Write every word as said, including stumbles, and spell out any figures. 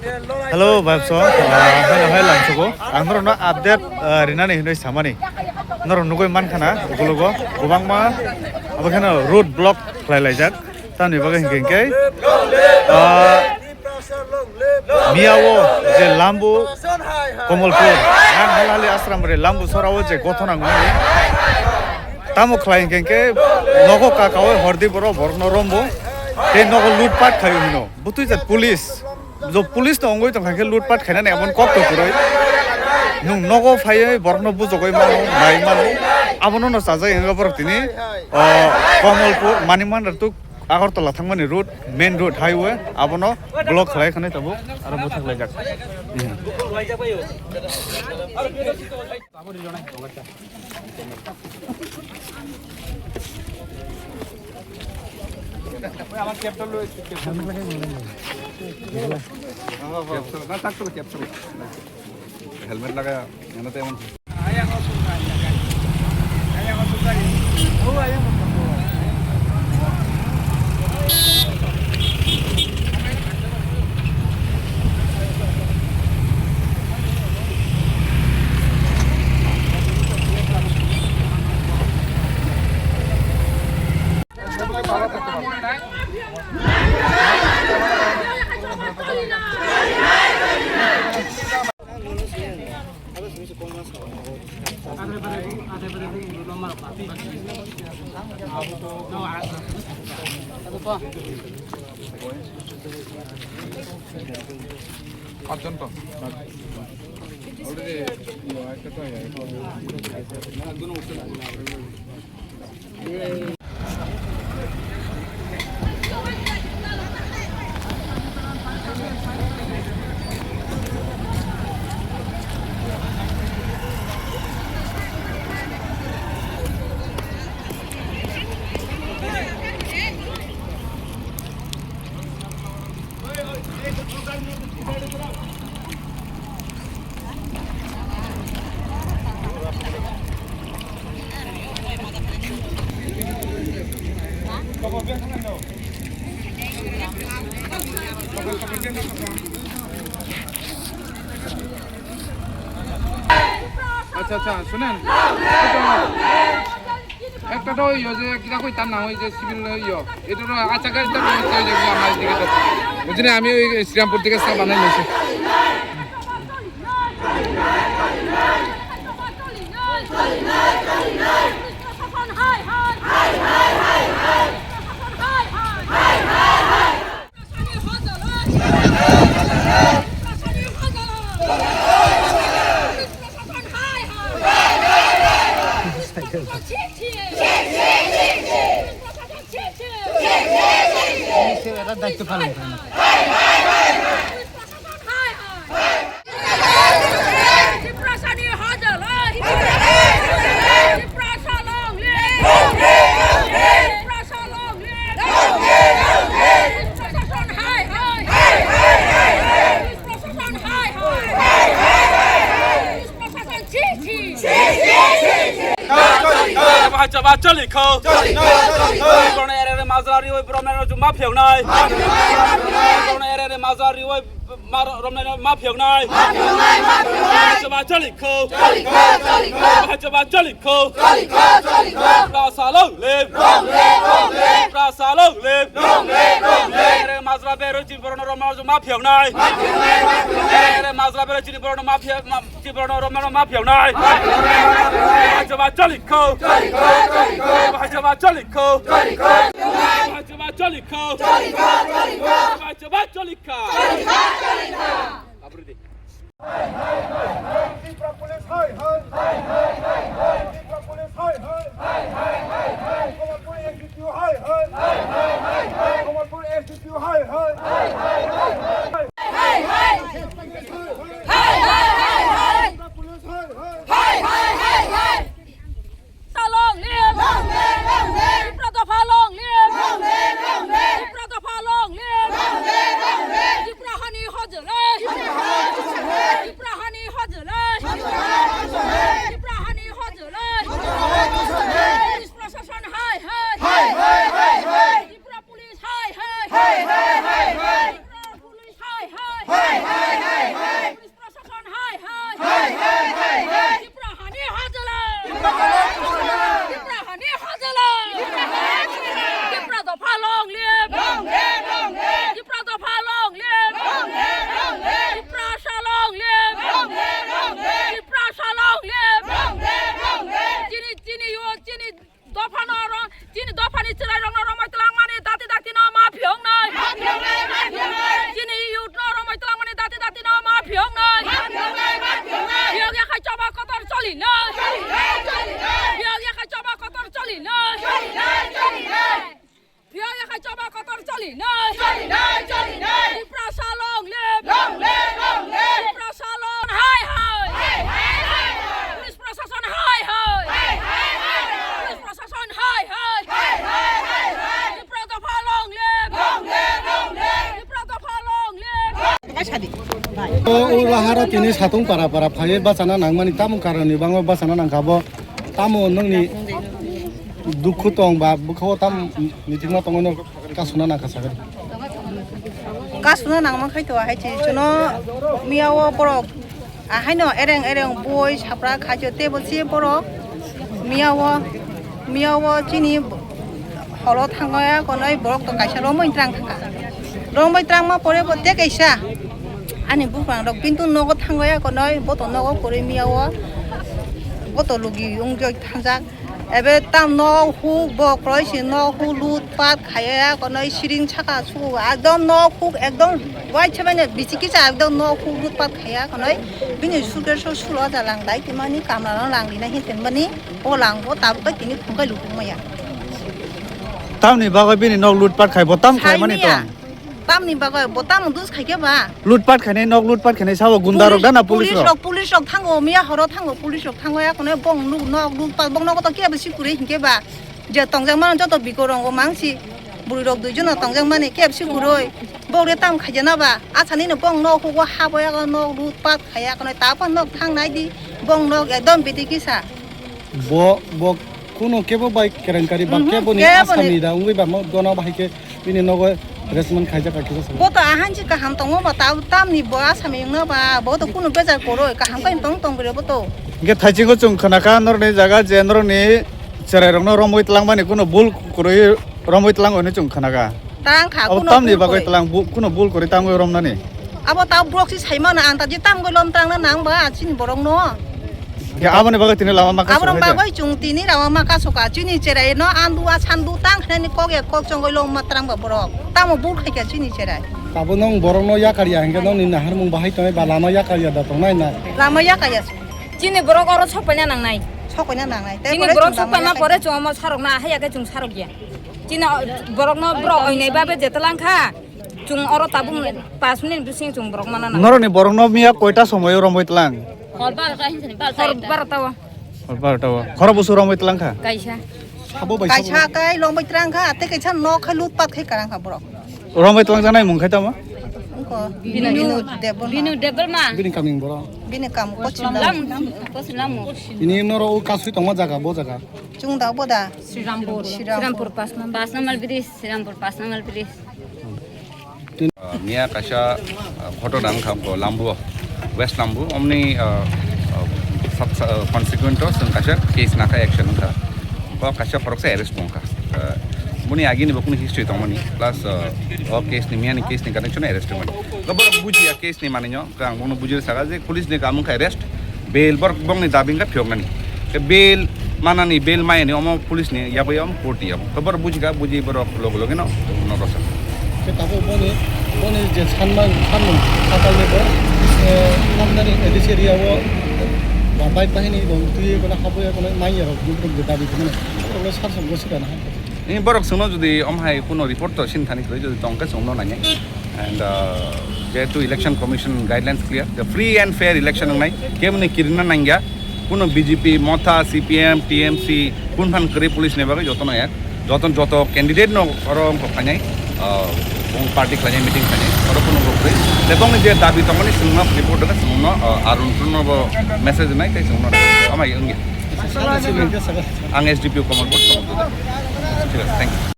Hello, Babso. Ah, hello, hello, Lamsugo. Ang norokno update, ah, rinani hinwi samani. Norok nugui mankha na, ugulogo. Gubangma, abo kheno road block khlai laijak. Tamni bagwi hinkhe hinkhe, ah, miyao je Lambu Komolpur, nang halhali Asramri Lambu sorao je gothona wngmani. Tamo khlai hinkhe hinkhe nogo kakaui hordi borok, borokno rombo. Tei nogo lutpat khaio hino. Butui jat police. Jo police no wngwi tongkha khe lutpat khainani emon kok to kwrwi. Nwng nogo phaiwi borokno bujogwi mano, nai mano. Abono no chajak wngkha borok tini, o, Komolpur, Manimandir to Agartala thangmani road, main road, highway, abono block khlai khwnai tabuk, aro bwthak laijak. Helmet lagaya, yana te emon. পাঁচজন তো? Already, ইয়ে, একটা তো, ইয়ে, একজন উঠছে না। আচ্ছা, আচ্ছা, শুনেন। একটা তো ওই যে কিতা কই তার নাম, ওই যে সিভিল ইয়ে, এটা তো আচ্ছা গাড়ি তো ওই যে আমার দিকে তো, বুঝলি, আমি ওই শ্রীরামপুর থেকে চা বানাই নিয়েছি। দায়িত্ব পালন করে না। Bahai chaba chali kho. Chali kho, chali kho. Borno area re majra riwi borok mero juma phewnai. Borno area re majra riwi mar-, romnai ma phewnai. Bahai chaba chali kho. Chali kho, chali kho. Bahai chaba chali kho. Chali kho, chali kho. Rasa long live. Long live, long live. Rasa long live. Long live, long live. Area re majra berwi chini borok no romnai juma phewnai. Area re majra berwi chini borok no ma phe-, ma Tiprano romano ma phewnai. Bahai chaba chali kho. Bahai chaba chali kho. Bahai chaba chali kho. Bahai chaba chali kho. Tipra police hai hai. Tipra police hai hai. Kamalpur S D P O hai hai. Kamalpur S D P O hai hai. Hai, hai, hai, hai! Hai, hai, hai, hai! Sa long live! Long live, long live! Tipra dopha long live! Long live, long live! Tipra dopha long live! Long live, long live! Tipra hani hojole! Tipra hani hojole! Tipra hani hojole! O, o laharo tini satung para para phaiwi bachana nangmani tamo karoni bangma bachana nangkha bo? Tamo nongni dukhu tong ba bwkhao tam nithikma tongo no kasuna nangkha sakani? Kasuna nangma khai to ahai chi chuno miya o borok ahaino ereng ereng boi sapra khajo tebo chi borok miya o, miya o chini holo thangya konoi borok to kaisa romoi trang thangkha. Romoi trangma pore bo te kaisa ani buphang rok pintu nogo thangya konoi bo to nogo kwrwi miya o bo to lugi wngjak thangjak. Ebe tam nok huk bo kroi si nok huk lut pat khaya konoi siring saka su ekdom nok huk ekdom wai chebene bichi kisa ekdom nok huk lut pat khaya konoi bini suke so sulo jalang dai timani kamla no lang dina hin tenmani. O lang bo tabuk tini phungkai lukung maya. Tamni bagwi bini nok lutpat khai bo tam khai mani Saimaya. Tong. Tamni bagwi bo tam dus khai khe ba. Lutpat khainai nok lutpat khainai sabo gunda rok Police, dana police police rok. Rok, police rok thango miya horo thango police rok thango ya kono bong nuk nok lutpat bong nok to kebo sikuri hinkhe ba. Je tongjak mano joto biko rongo mangsi. Buri rok dui jono tongjak mani kebo sikuroi. Bok re tam khaijana ba. Asani no bong nok hugo habo ya nok lutpat khaya kono ta pa nok thang nai di. Bong nok ekdom bidi kisa. Bo, bo kuno kebo bai kerenkari ba Mhm, kebo ni kebo ni. Asami da wngwi ba mo dona bahai khe bini nogo harassment khaijak kha kisa. Bo to ahan si kaham tongo ba ta tamni bo asami wngno ba bo to kuno bejar koroi kaham kai tong tong bire bo to. Hingke thaisingo chwng khwnakha norni jaga je norni cherai rokno romwi twlangmani kuno bul kwrwi romwi twlang hwnwi chwng khwnakha. Tang kha, abo kuno tamni bul bagwi kwrwi. Twlang bu-, kuno bul kwrwi tangwi romnani. Abo ta borok si saimano ang ta je tamgwi lom twlangna nang ba chini borokno. Hingke aboni bagwi tini lama ma kasuk Aborok hai de. Bagwi chwng tini lama ma kasuk kha. Chini cherai no andu a sandu tang khnani kok ya kok chongwi lom ma twlang ba borok. Tamo bul khai kha chini cherai. Abo nong borokno yakar ya hingke nongni naharmung bahai tongnai ba lama yakar ya da tongnai na. Lama yakar ya. Chini borok oro sok paina nangnai. Sok paina nangnai. Tei Chini borok sok paina pore chwng omo sarok na, haiya khe chwng sarok ya. Chini o, borokno borok oinai babe je twlang kha. Chwng oro tabuk pas minute bising chwng borok mana nang. Norokni borokno miya koita somoyo romwi twlang? Hor barota hinsani, barota. Hor barota o. Hor barota o. Khoro busu romwi twlang kha? Kaisa. Sabo bai sabo. Kaisa kai romwi twlang kha, tei kaisa nok khai lutpat khai karang kha borok. Romwi twlang janai mung khai tamo? Wngkho. Binu, Binu Debbarma. Binu Debbarma. Bini kaming borok. Bini kam Kochim Lam. Kochim Lam. Ini noro o kasui tongma jaga, bo jaga. Chwng da bo da? Srirampur. Srirampur. Srirampur pas number. Pas number bridge, Srirampur pas number bridge. Uh, miya kaisa, uh, ghotona wngkha bo Lambu, West Lambu, omni, uh, uh, sub, uh, consequent o chwng kaisa case nakha action wngkha. Bo kaisa khoroksa arrest wngkha. Uh, boni agini bo kunu history tongmani, plus, uh, o case ni miyani case ni connection arrest wngmani. Bo borok bujiya case ni manwi no. Khe ang bono bujui saka je police ni kaam wngkha arrest, bail borok bongni dabi wngkha phiyoknani. Khe bail manani, bail mayani omo police ni yabwi omo court ni yabo. Khe borok bujikha, buji borok loge loge no, no rosa. Khe tabuk boni, boni je sanma, sanmung, sakalni bo, eh, Amdani A D C area o, ba bike bahini bo twi kono habwi kono manya rok, borok je dabi kono, borok le sar song gosi kana ha. Ni borok songno jodi om hai kuno report to sin thani kwrwi jodi tong khe songno nanya. And, uh, jehetu election commission guidelines clear, the free and fair election wngnai, keboni kirina nangya, kuno B J P, Motha, C P M, T M C, kun phan kwrwi police ni bagwi jotono ek, joto, joto candidate no oro wngkok khainai, uh, bong party khlainai, meeting khlainai, oro kuno bo kwrwi. Tei bongni je dabi tongmani chwngno report rwkha, chwngno, uh, Arun Pruno bo message rwnai tei chwngno amai wngya. Ang S D P O Kamalpur, Kamalpur. Thik ase, thank you.